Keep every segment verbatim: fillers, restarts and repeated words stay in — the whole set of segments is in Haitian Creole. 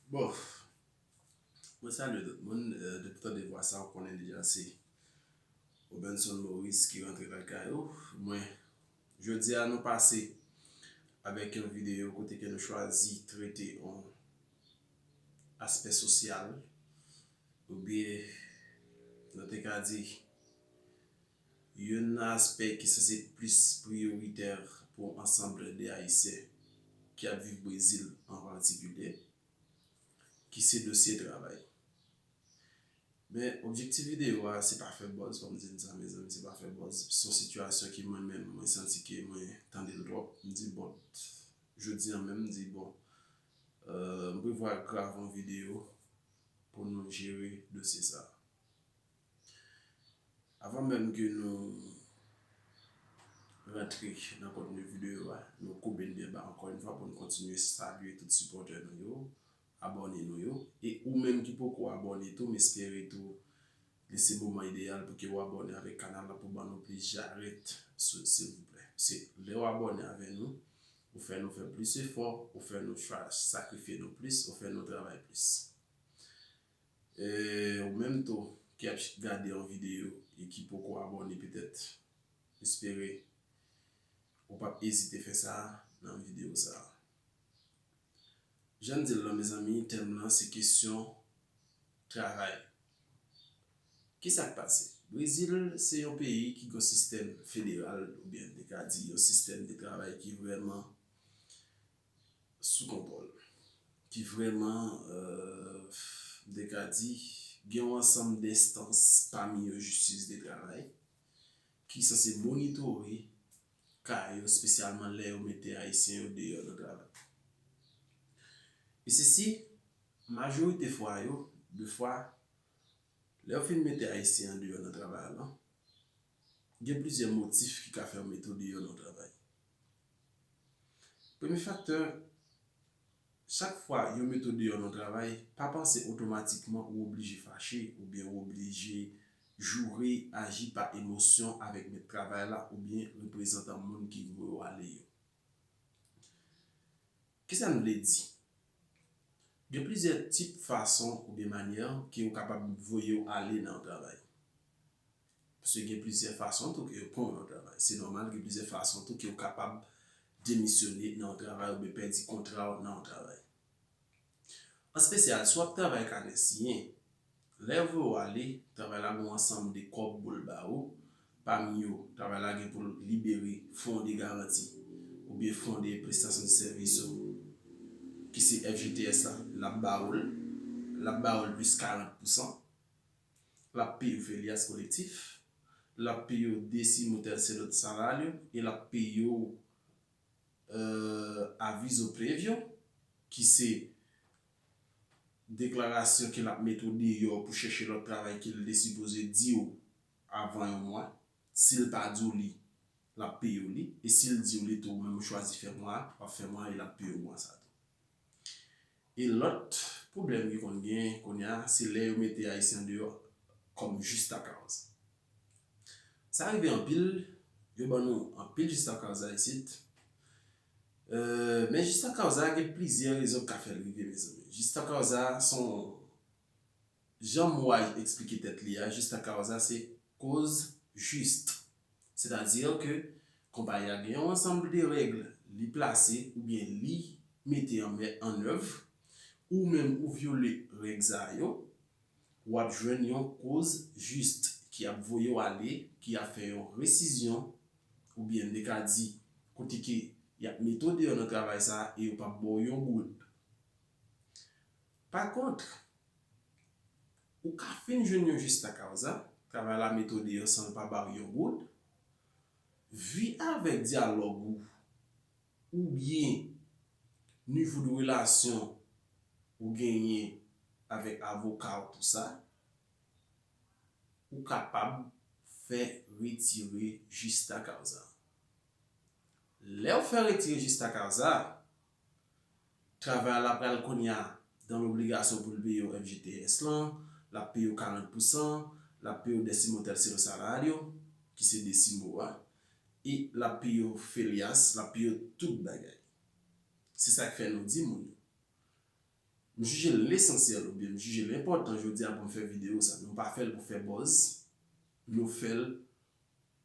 Bon, mwen salye tout moun. Eh, depi w tande vwa sa, ou konnen deja se Obenson Maurice ki rantre lakay ou. Mwen, jodi a nou pase avèk yon videyo kote ke nou chwazi trete yon aspè sosyal, oubyen nou te ka di youn nan aspè ki sanse plis priyoritè pou ansanm de Ayisyen ki ap viv Brezil an patikilye, ki se dosye travay. Men objektif videyo a, se pa fè buzz, fò m di n sa, mezanmi, se pa fè buzz. Se yon sitiyasyon ke mwen menm, mwen santi ke mwen tande l twòp. M di, bon, jodi a menm, m di, bon, eh, m prevwa grave yon videyo pou nou jere dosye sa. Avan menm ke nou rantre nan kontni videyo a, nou koube n byen ba ankò yon fwa pou n kontinye salye tout sipòtè nou yo, abòne nou yo. E ou menm ki poko abòne tou, m espere tou li se moman ideyal pou ke w abòne avèk kanal la pou ban nou plis jarèt, si, silvouplè. Se lè w abòne avè nou, ou fè nou fè plis efò, ou fè nou chwa-, sakrifye nou plis, ou fè nou travay plis. Eh, ou menm tou ki ap gade yon videyo e ki poko abòne petèt, m espere ou p ap ezite fè sa nan videyo sa. Jan n di l lan, mezanmi, tèm lan se kesyon travay. Kisa k pase? Brezil se yon peyi ki gen yon sistèm federal, oubyen n te ka di yon sistèm de travay ki vrèman sou kontwòl, ki vrèman, eh, m te ka di, gen yon ansanm denstans, pami yo jistis de travay, ki sanse monitore ka yo, espesyalman lè yo mete Ayisyen yo deyò nan travay. E sesi, majorite fwa yo, de fwa, lè yo fin mete Ayisyen an deyò nan travay la, gen plizyè motif ki ka fè yo mete w deyò nan travay. Premye faktè, chak fwa yo mete w deyò nan travay, pa panse otomatikman ou oblije fache oubyen ou oblije joure, aji pa emosyon avèk mèt travay la oubyen reprezantan moun ki voye w ale yo. Kisa n vle di? Gen plizyè tip, fason oubyen manyè ke yo kapab voye w ale nan yon travay. Paske gen plizyè fason tou ke yo pran w nan yon travay. Se nòmal, gen plizyè fason tou ke yo kapab demisyone nan yon travay oubyen pèdi kontra w nan yon travay. An espesyal, si w ap travay kanè siyen, lè yo voye w ale, travay la gen yon ansanm de kòb pou l ba ou. Pami yo, travay la gen pou l libere fon de garanti oubyen fon de prestasyon de sèvis yo, ki se F G T S la, l ap ba ou l, l ap ba ou l plis karant pousan, l ap peye w felyas kolektif, l ap peye w desimotèl selon salè yo, e l ap peye w eh, avizo previo, ki se deklarasyon ke l ap mete w deyò pou chèche lòt travay ke l te sipoze di w avan yon mwa. Si l pa di w li, l ap peye w li. E si l di w li tou, ou menm ou chwazi fè mwa, w ap fè mwa e l ap peye w mwa sa tou. E lòt pwoblèm ki konn gen kounye a, se lè yo mete Ayisyen deyò kòm justa causa. Sa rive anpil, yo ban nou anpil justa causa isit. Eh, men justa causa gen plizyè rezon k ka fè l rive, mezanmi. Justa causa se yon, jan mo a eksplike tèt li a, justa causa se koz jis. Sètadi ke konpayi a gen yon ansanm de règ li plase oubyen li mete an mè-, an èv, ou menm ou vyole règ sa yo, w ap jwenn yon koz jis ki ap voye w ale, ki ap fè yon resizyon, oubyen n te ka di, kote ke y ap mete w deyò nan travay sa a e yo p ap ba w yon goud. Pa kont, ou ka fin jwenn yon justa causa, travay la mete w deyò san l pa ba w yon goud, vi avèk dyalòg ou, oubyen nivo de relasyon ou genyen avèk avoka w, tou sa, ou kapab fè retire justa causa. Lè w fè retire justa causa, travay la pral kounye a dan lobligasyon pou l peye w F G T S lan, l ap peye w karant pousan, l ap peye w desimotèl selon salè yo, ki se desimo a, e l ap peye w felyas, l ap peye w tout bagay. Se sa k fè nou di moun yo, M jije l esansyèl oubyen m jije l enpòtan jodi a pou m fè videyo sa. Nou pa fè l pou fè buzz, nou fè l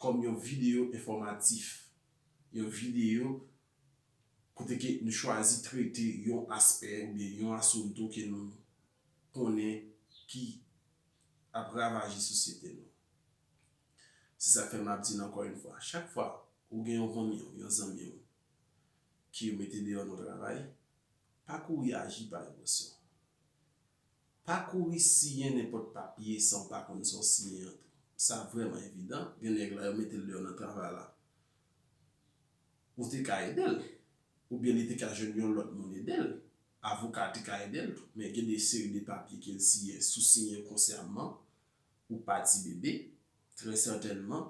kòm yon videyo enfòmatif, yon videyo kote ke nou chwazi trete yon aspè oubyen yon asunto ke nou konnen ki ap ravaje sosyete nou. Se sa k fè m ap di n ankò yon fwa, chak fwa ou gen yon fanmi w, yon zanmi w, ke yo mete deyò nan travay, pa kouri aji pa emosyon. Pa kouri siyen nenpòt papye san w pa konn sa w siyen an tou. Sa vrèman evidan, gen nèg la yo mete l deyò nan travay la. Ou te ka ede l, oubyen li te ka jwenn yon lòt moun ede l. Avoka te ka ede l tou, men gen de seri de papye ke l siyen, si w siyen konsyamman, ou pa ti bebe, trè sètènman,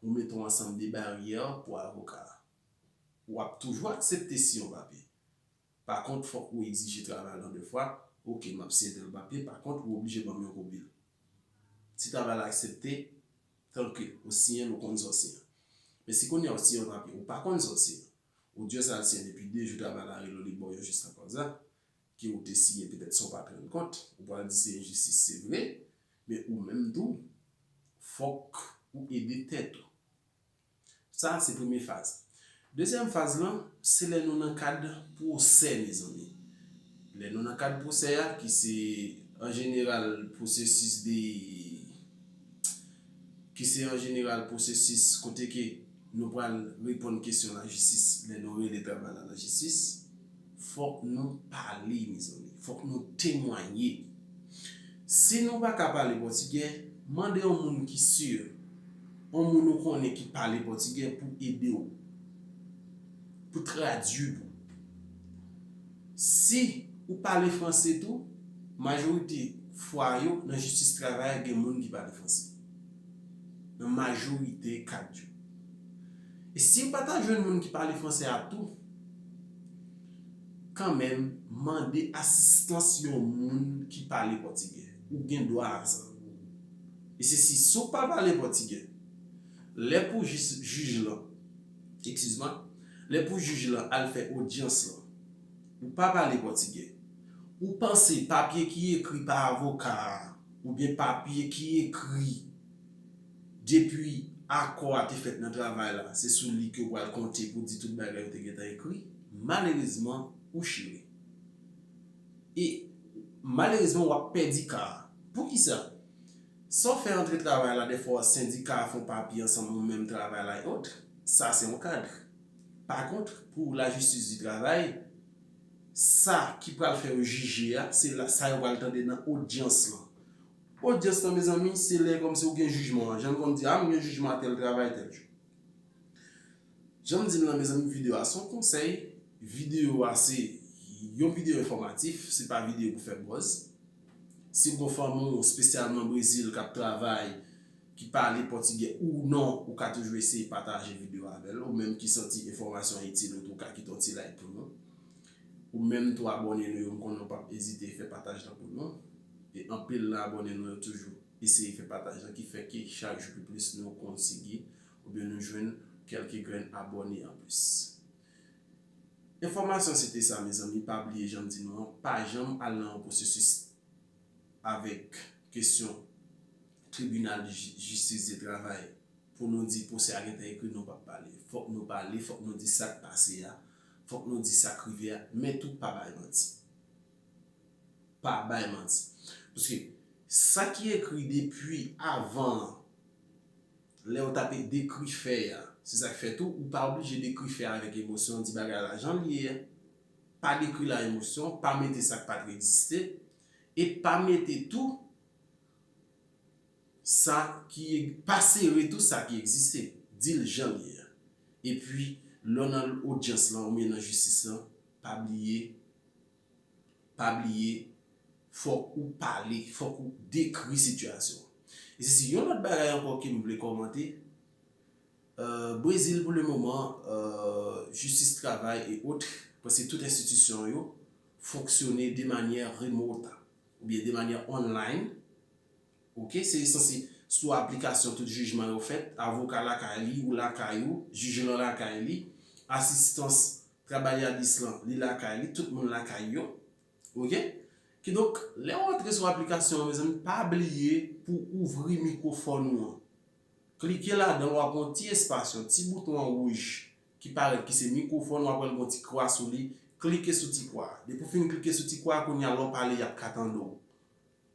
ou mete yon ansanm de baryè pou avoka a. W ap toujou aksepte siyen yon papye. Pa kont, fòk ou egzije travay la de fwa, oke, m ap siyen tèl papye, pa kont, ou oblije ban m yon kopi l. Si travay la aksepte, trankil, ou siyen l, ou konn sa w siyen. Men si kounye a ou siyen yon papye, ou pa konn sa w siyen, ou just al siyen depi de jou travay la rele w, li ba w yon jis lakòz la, ke ou te siyen petèt san w pa t rann kont, ou pral di se enjistis, se vre, men ou menm tou, fòk ou ede tèt ou. Sa a se premye faz. Dezyèm faz lan, se lè nou nan kad pwosè, mezanmi. Lè nou nan kad pwosè a, ki se an jeneral pwosesis de, ki se an jeneral pwosesis kote ke nou pral reponn kesyon lajistis, lè nou rele travay la lajistis, fòk nou pale, mezanmi. Fòk nou temwaye. Si nou pa ka pale pòtigè, mande yon moun ki si, yon moun ou konnen ki pale pòtigè pou ede w, pou tradui pou. Si ou pale franse tou, majorite fwa yo nan jistis travay gen moun ki pale franse. Nan majorite ka yo. E si ou pa ta jwenn moun ki pale franse a tou, kanmenm, mande asistans yon moun ki pale pòtigè. Ou gen dwa a sa. E se si, si w pa pale pòtigè, lè pou jis, jij lan, eskiz mwen, lè pou jij lan al fè odyans lan, ou pa pale pòtigè, ou panse papye ki ekri pa avoka a, oubyen papye ki ekri depi akò a te fèt nan travay la, se sou li ke w pral konte pou di tout bagay yo te gentan ekri, malerezman, ou chire. E malerezman, w ap pèdi ka a. Poukisa? Sa w fè antre travay la, dèfwa sendika a fè yon papye ansanm ou menm travay la e ot, sa se yon kad. Pa kont, pou lajistis di travay, sa ki pral fè yo jije a, se la, sa yo pral tande nan odyans lan. Odyans lan, mezanmi, se lè kòmsi ou gen jijman an. Jan l konn di, a, m gen jijman a tèl travay, tèl jou. Jan m di n lan, mezanmi, videyo a se yon konsèy. Videyo a se yon videyo enfòmatif, se pa videyo pou fè buzz. Si w gon fanmi w, espesyalman Brezil, k ap travay, ki pale pòtigè ou non, ou ka toujou eseye pataje videyo a avè l. Ou menm ki santi enfòmasyon an itil ou tou, ou ka kite yon ti like pou nou. Ou menm tou, abòne nou yo, m konnen w p ap ezite fè pataj lan pou nou. E anpil nan abòne nou yo toujou eseye fè pataj lan, ki fè ke chak jou pi plis nou konsigi oubyen nou jwenn kèlke grenn abòne anplis. Enfòmasyon se te sa, mezanmi, pa bliye jan m di nou an, pa janm al nan yon pwosesis avèk kesyon tribinal de ji-, jistis de travay pou nou di pwosè a gentan ekri, nou p ap pale. Fòk nou pale, fòk nou di sa k pase a, fòk nou di sa k rive a, men tou pa bay manti. Pa bay manti. Paske sa ki ekri depi avan an, lè w t ap dekri fè a, se sa k fè tou, ou pa oblije dekri fè a avèk emosyon, di bagay la jan l ye a, pa dekri l ak emosyon, pa mete sa k pa t egziste, e pa mete tou sa ki e-, pa sere tou sa ki egziste, di l jan l ye a. Epi, lè w nan odyans lan oubyen nan jistis lan, pa bliye, pa bliye, fòk ou pale, fòk ou dekri sitiyasyon an. E se si yon lòt bagay ankò ke m vle kòmante, euh, Brezil, pou le moman, euh, jistis travay e ot, prèske tout enstitisyon yo fonksyone de manyè remota, oubyen de manyè online. Oke, se sanse sou aplikasyon tout jijman yo fèt, avoka lakay li, ou lakay ou, jij lan lakay li, asistans trabayalis lan, li lakay li, tout moun lakay yo. Oke? Kidonk, lè w antre sou aplikasyon an, mezanmi, pa bliye pou ouvri mikwofòn ou an. Klike ladan l, w ap wè yon ti espas, yon ti bouton an wouj ki parèt, ki se mikwofòn, w ap wè l gen yon ti kwa sou li. Klike sou ti kwa a. Depi w fin klike sou ti kwa a, kounye a, lè w pale, y ap ka tande w.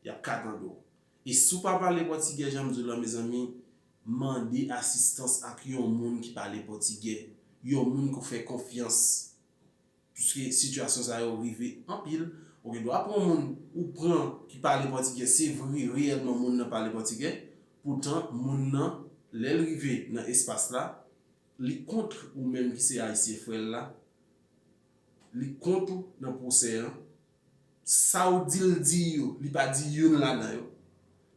Y ap ka tande w. E si w pa pale pòtigè, jan m di w la, mezanmi, mande asistans ak yon moun ki pale pòtigè, yon moun ke w fè konfyans. Piske sitiyasyon sa yo rive anpil, ou gen dwa pran yon moun ou pran ki pale pòtigè, se vre, reyèlman, moun nan pale pòtigè, poutan, moun nan, lè l rive nan espas la, li kont ou menm ki se Ayisyen frè l la, li kont ou nan pwosè an, sa w di l di yo, li pa di youn ladan yo.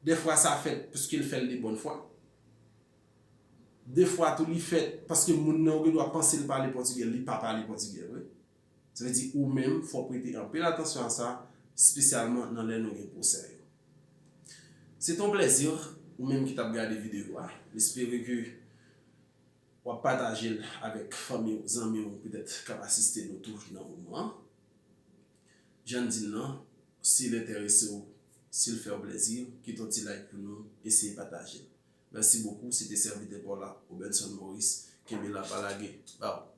Dèfwa sa fèt paske l fè l de bòn fwa. Dèfwa tou li fèt paske moun nan ou gen dwa panse l pale pòtigè, li pa pale pòtigè vre. Sa vle di ou menm, fò w prete anpil atansyon a sa, espesyalman nan lè nou gen pwosè yo. Se te yon plèzi, ou menm ki t ap gade videyo a. M espere ke w ap pataje l avèk fanmi w, zanmi w, petèt k ap asiste nou tou nan moman an. Jan n di l lan, si l enterese w, si l fè w plèzi, kite yon ti like pou nou, eseye pataje l. Mèsi bokou, se te sèvitè pa w la, Robenson Maurice, kenbe la, pa lage. Bye.